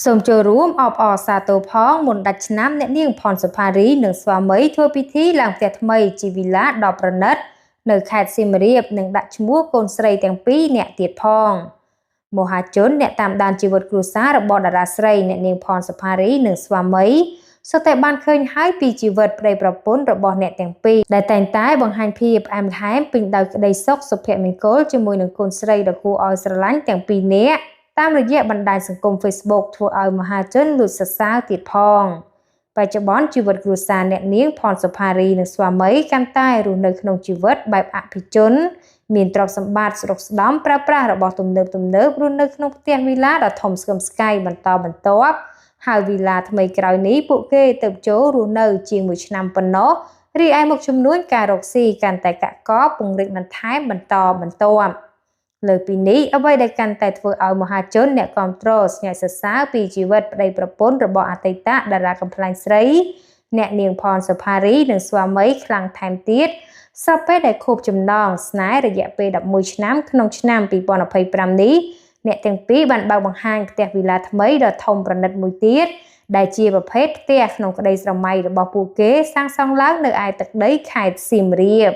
សូមចូលរួមអបអរសាទរផងមុនដាច់ឆ្នាំអ្នកនាងផនសុផារីនិងស្វាមីធ្វើពិធីឡើងផ្ទះថ្មីជាវីឡាដ៏ប្រណិតនៅខេត្តសៀមរាបនិងដាក់ឈ្មោះកូនស្រីទាំងពីរនាក់ទៀតផងមហាជនអ្នកតាមដានជីវិតគ្រួសាររបស់តារាស្រីអ្នកនាងផនសុផារីនិងស្វាមីសុទ្ធតែបានឃើញហើយពីជីវិតប្តីប្រពន្ធរបស់អ្នកទាំងពីរដែលតែងតែបង្ហាញភាពផ្អែមល្ហែមពេញដោយក្តីសុខសុភមង្គលជាមួយនឹងកូនស្រីដ៏គួរឲ្យស្រឡាញ់ទាំងពីរនាក់តាមរយៈបណ្ដាញសង្គម Facebook ធ្វើឲ្យមហាជនលួចសរសើរទៀតផងបច្ចុប្បន្នជីវិតគ្រួសារអ្នកនាងផនសុផារីនិងស្វាមីកាន់តែរស់នៅក្នុងជីវិតបែបអភិជនមានទ្រព្យសម្បត្តិស្រុកស្ដំប្រើប្រាស់របស់ទំនើបទំនើបរស់នៅក្នុងផ្ទះវីឡាដ៏ធំស្កឹមស្កៃបន្តបន្ទាប់ហើយវីឡាថ្មីក្រោយនេះពួកគេទៅចូលរស់នៅជាង1ឆ្នាំប៉ុណ្ណោះរីឯមុខចំនួនការរកស៊ីកាន់តែកាក់កបពង្រីកបន្ថែមបន្តបន្ទាប់លើពីនេះអ្វីដែលកាន់តែធ្វើឲ្យមហាជនអ្នកគាំទ្រស្ញាញ់សរសើរពីជីវិតប្តីប្រពន្ធរបស់អតីតតារាកំប្លែងស្រីអ្នកនាងផនសុផារីនិងស្វាមីខ្លាំងថែមទៀតសពពេលដែលខួបចំណងស្នេហ៍រយៈពេល11ឆ្នាំក្នុងឆ្នាំ2025នេះអ្នកទាំងពីរបានបើកបង្ហាញផ្ទះវីឡាថ្មីដ៏ធំប្រណិតមួយទៀតដែលជាប្រភេទផ្ទះក្នុងក្តីស្រមៃរបស់ពួកគេសាងសង់ឡើងនៅឯទឹកដីខេត្តសៀមរាប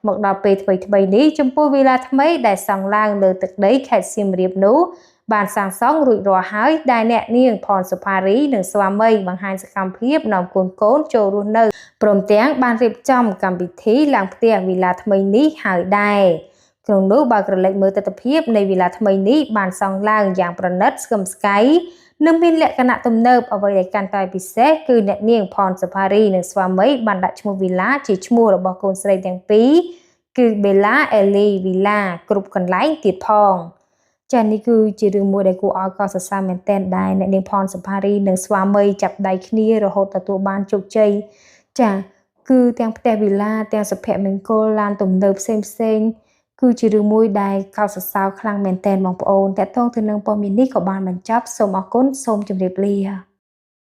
មកដល់ពេលថ្មីៗនេះចំពោះវីឡាថ្មីដែលសង់ឡើងលើទឹកដីខេត្តសៀមរាបនោះបានសាងសង់រួចរាល់ហើយដែលអ្នកនាងផនសុផារីនិងស្វាមីបង្ហាញសកម្មភាពនាំកូនកូនចូលរស់នៅព្រមទាំងបានរៀបចំកម្មវិធីឡើងផ្ទះវីឡាថ្មីនេះហើយដែរក្នុងនោះបើក្រឡេកមើលទិដ្ឋភាពនៃវីឡាថ្មីនេះបានសង់ឡើងយ៉ាងប្រណិតស្កឹមស្កៃនិងមានលក្ខណៈទំនើបអ្វីដែលកាន់តែពិសេសគឺអ្នកនាងផនសុផារីនិងស្វាមីបានដាក់ឈ្មោះវីឡាជាឈ្មោះរបស់កូនស្រីទាំងពីរគឺបេឡាអេលីវីឡាគ្រប់កន្លែងទៀតផងចា៎នេះគឺជារឿងមួយដែលគួរឲ្យកោតសរសើរមែនទែនដែលអ្នកនាងផនសុផារីនិងស្វាមីចាប់ដៃគ្នារហូតទទួលបានជោគជ័យចា៎គឺទាំងផ្ទះវីឡាទាំងសុភមង្គលឡានទំនើបផ្សេងផ្សេងគឺជារឿងមួយដែលកោតសរសើរខ្លាំងមែនទែនបងប្អូនតេតងទៅនឹងព័ត៌មាននេះក៏បានបញ្ចប់សូមអរគុណសូមជម្រាបលា។